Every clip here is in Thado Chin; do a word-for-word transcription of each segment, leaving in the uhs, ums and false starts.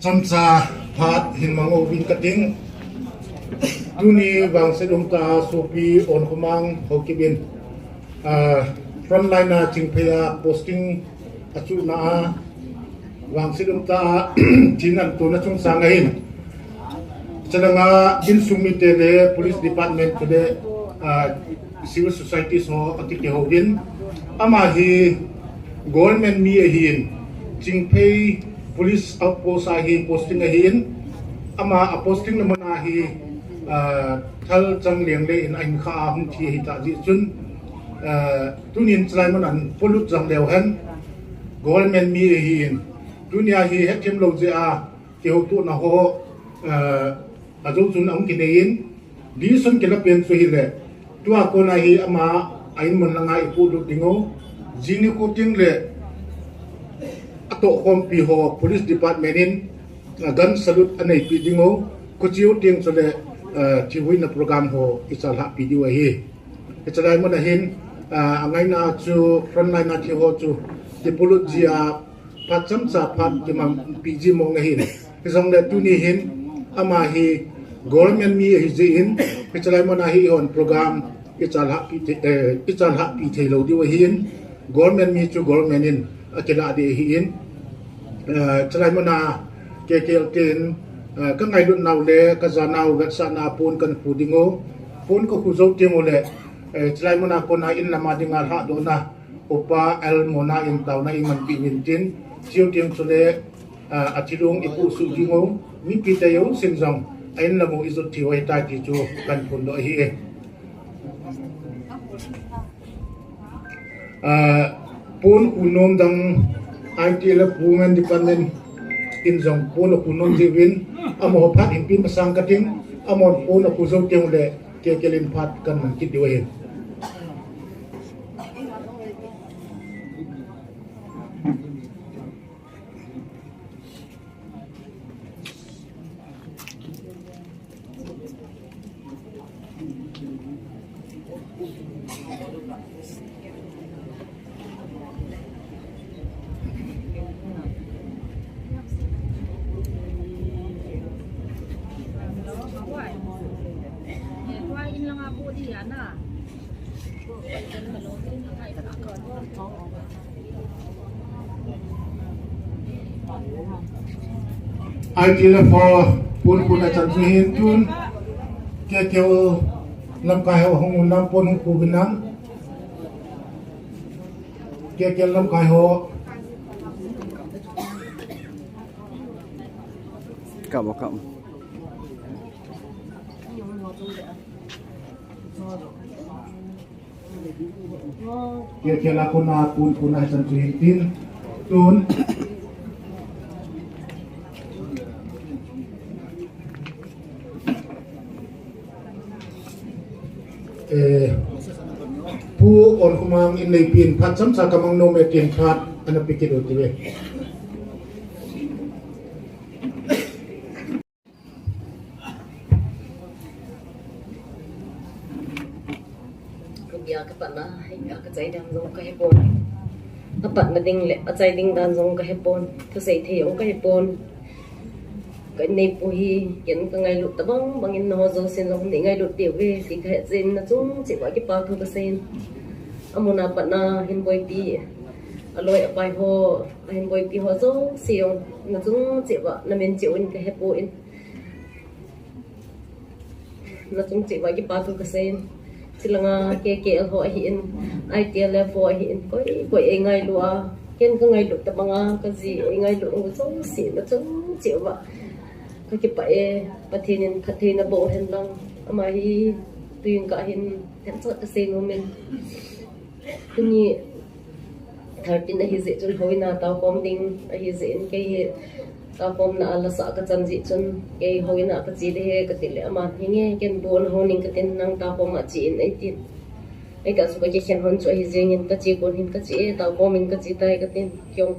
Chamcha phat hin mang uvin kating. Tuni vangset umtah a sopi Onkhomang Haokip in, ah, frontline a Chingphei a posting achuhna a vangset umtah a thinan tona chungchang ahin, chalanga insung mite le police department chule, ah, civil society ho akiti uvin, ama hi government mi ahin, Chingphei police outpost a hi posting ahin, ama a posting na mun a hi, ah, thal chang leng le in a hin kha a hung thi ahi tah jeh chun, ah, tunin chalai mun a hin polut jang leu hen, government mi ahin, tunia hi hethem lou jeh a kihoutohna ho, ah, ajou chun ahung kinei in, decision kila pen chu hile, tua kona hi ama a in mun langa ipolut ding u, jini kho ting le atohkhompi ho police department in, ah, gun salute aneipi ding u, khuchiu ting chule, ah, thivuina program ho ichalhahpi diu ahi. Hichalai mun a hin, ah, angaina chu frontline a thi ho chu kipolut jia phat chamcha phat kimangpi ji mong ahin. Hijongle tuni hin ama hi government mi ahi jeh in, hichalai mun a hi ihon program ichalhahpi thei, eh, ichalhahpi thei lou diu ahin, government mi chu government in akilah ding ahin, eh, chalai mun a K K L ten, eh, kangailut nau le kajanau vetsahna pon kahin khu ding u, pon kakhu jou teng ule, eh, chalai mun a kona in lama dinga lhahdohna Upa L Mona in taona imanpi uvin tin, chiu teng chule, ah, athilong ipusuh ding u, mipite jousen jong a in lam u ijot thei u ahitai ti chu kahin phondoh ahi e. Ah, pon khu nom dang I T L F Women Department in jong pon khu nom jiuvin, amaho phat hin pin masang kating, amahon pon khu jou teng ule K K L in phat kahin mang kit diu ahi. I T L F ho pon khuna chan chu hin tun K K L lamkai ho hung un lang pon hung khu uvin lang. K K L lamkai ho. Kap, kap. K K L a kona pon khuna chan chu hin tin tun. Eh, Pu Onkhomang in neipin phat chamcha kamang nom e tin phat ana pe kit u hite. Ka bia ka patna, ka chai dan jong ka hepon. A patna ding le a chai ding dan jong ka hepon. Thusei thei jong ka hepon. Ka inneipu hi, ken ka ngailut tabang bangin nangho jousen jong nei ngailut diu ve, ti ka hetjin, nachung cheh uva kipa thu ka seiyin. Amun a patna hin boipi, aloi apai ho, ahin boipi ho jouse jong, nachung cheh uva, namin cheh uvin ka hepon. Nachung cheh uva kipa thu ka seiyin. Chulanga K K L ho ahin, I T L F ho ahin, koi, koi eingailu a, ken ka ngailut tabanga, ka ji eingailu u jouse, nachung cheh uva ka kipah e, Pathen in phattheina boh hen lang, ama hi tuin ka hin, themcha ka sei nom in. Tuni thirteen ahi jeh chun houin a taokhom ding ahi jeh in kei hi taokhomna a lasah ka chan jeh chun kei houin a ka che ding ahi ka ti le aman hinge ken bon houin ka tin nang taokhom a che in ei tin. Ei ta chu ka kikhen hon chu ahi jeng in ka che kon hin ka che e taokhom in ka che tai ka tin. Kei jong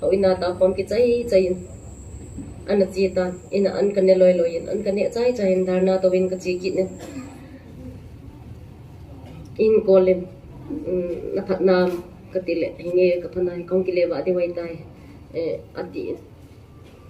houin a taokhom kichai chai in. Ana che tan, ina an ka ne loi loi in, an ka ne chai chai in dharna toh in ka che kit in. In call in, um, na phat nam ka ti le, hinge ka phat na hi, kong kile vah diu ahi tai, eh, ati in.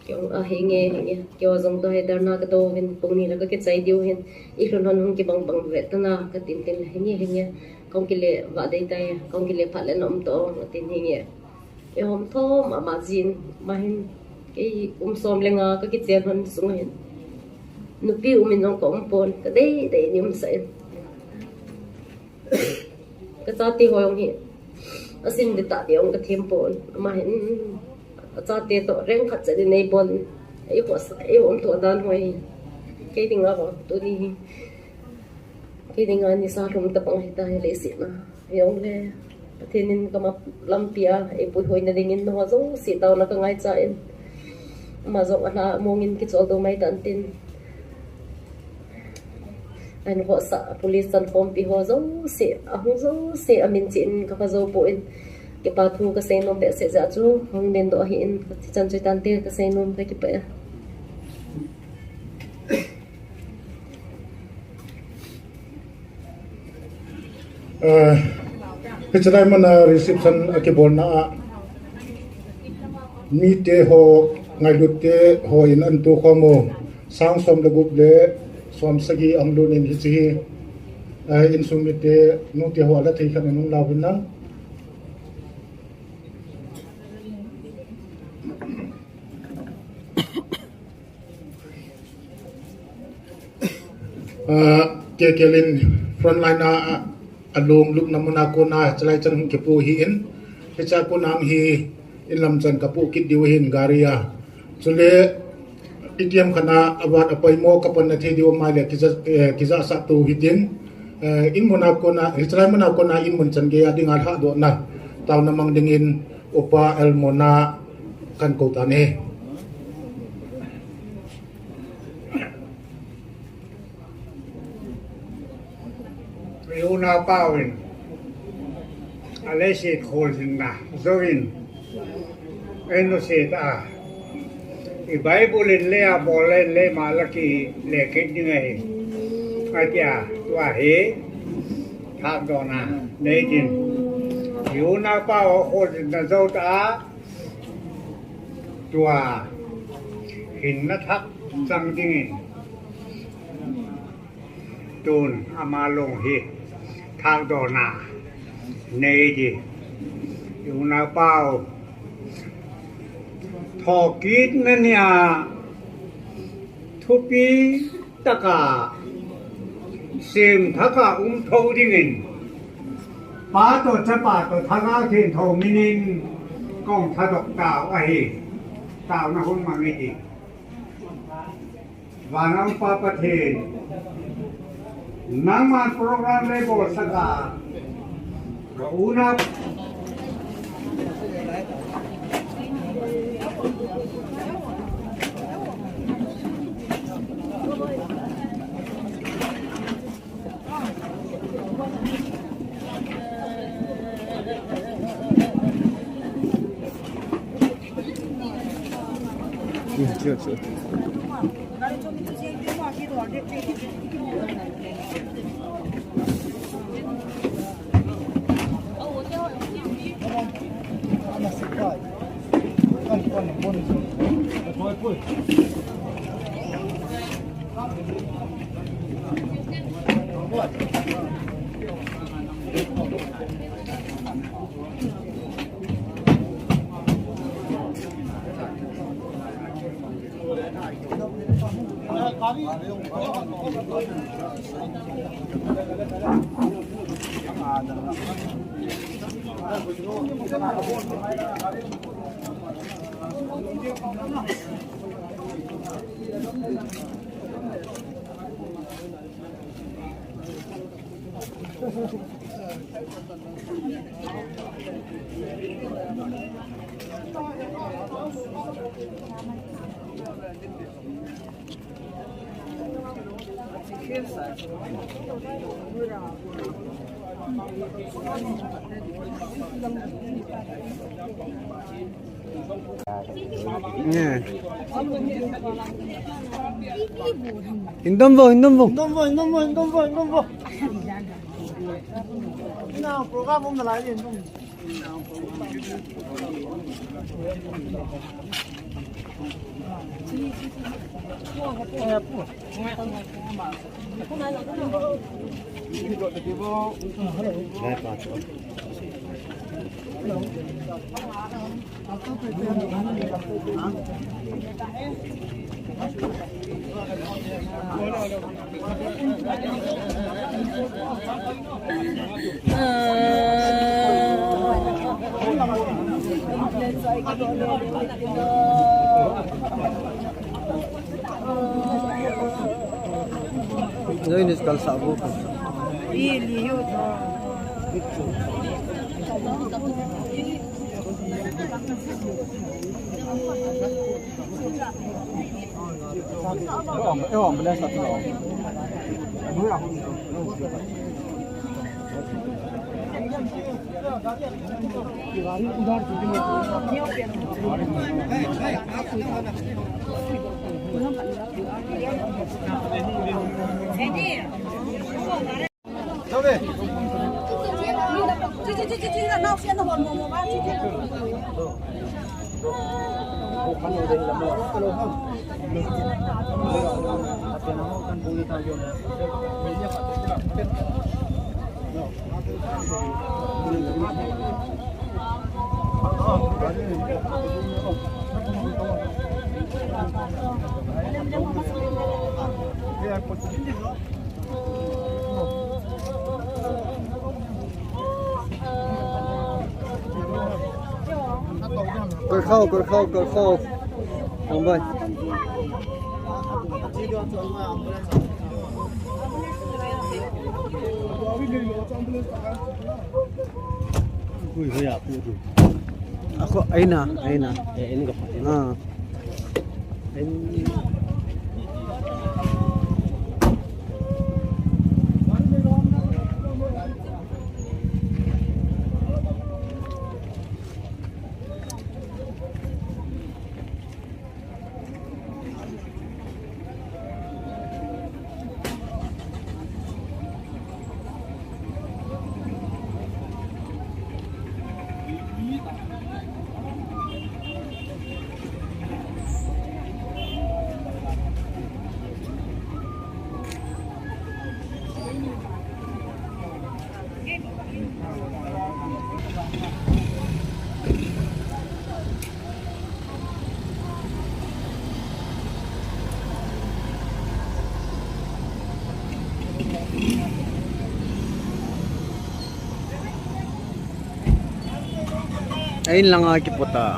Kei jong, a, hinge, hinge, kei jong toh hi dharna ka to hin, pung ni la ka kichai diu hin, i lhun hon hung kibang bang ve ta na, ka tin tin le, hinge, hinge, kong kile vah dei tai, kong kile phat le na um to, ka tin hinge. Ei hom thom ama jin, ama hin, kei um som le nga ka kichen hon sung hin. Nupi um in jong ka um pon, ka dei dei in um sah in. Ka chate ho jong hi, a sin di ta di jong ka them pon. Ama hin, a chate toh reng khat chet in ei bol. Ei ho sa, ei hom thom dan ho hi. Kei dinga ho, tuni hi. Kei dinga nisa lhum tabang hita hi leiset na. Jong le, Pathen in ka ma lampi a, ei puihoi na ding in nangho jouse taona ka ngaicha in. Ama jong a lha mong in kichol do mai tan tin. Ahin khohsah, police chan khompi ho jouse, ahung jouse, amin che in ka pha jou pon. Kipa thu ka sei nom behseh jeh chu, hung ding doh ahi in, ka ti chan chu tante ka sei nom ka kipah e. Eh, hiche lai mun a reception a kibolna a, mite ho, ngailut te ho in an to khom u, sang som le gup le som sagi ahung lut in hiche hi, eh, insung mite, nute ho ala thei khat in hung lau vin lang. Ah, K K L in frontline a, a, alung lupna mun a kona, hiche lai chan hung kipu hi in, hiche a kona hi in lam chan kapu kit diu hin gari a. Chule, itiham khat a, avat apoimo ka panna thei diu mai le, kija, eh, kijasah tou hitin, eh, in mun a kona, hiche lai mun a kona in mun chan gei a dinga lhadohna, taona mang dingin, Upa L Mona kakou tan ahi. I unaopau in, aleiset kholjinna jouvin, eina sei ta a, i Bible in le abol le le ma la kile kit ding ahi, atia, tua hi, thakdohna nei tin. I unaopau kholjinna jou ta a, tua, hinna thak chang dingin, tun ama long hi thakdohna nei di. I unaopau, thokitna nia thupi taka semthaka um thou dingin, Pa toh Chapa toh Thangvah Thengtho minin kong thadoh tau ahi. Taona hung mang iti. Vana um Pa Pathen, nangman program neibolsah a, ka unau Yeah. Indom vo, indom vo. Indom vo, indom vo, indom vo, indom vo. Ina program um na lai indom. Join is kal sa bu. Kal khao, kal khao, kal khao. Ang bai. Ui, hui, a, pu tu. Ako, aina, aina. Eh, ini ka pa. Ah. Ahin langa kipota.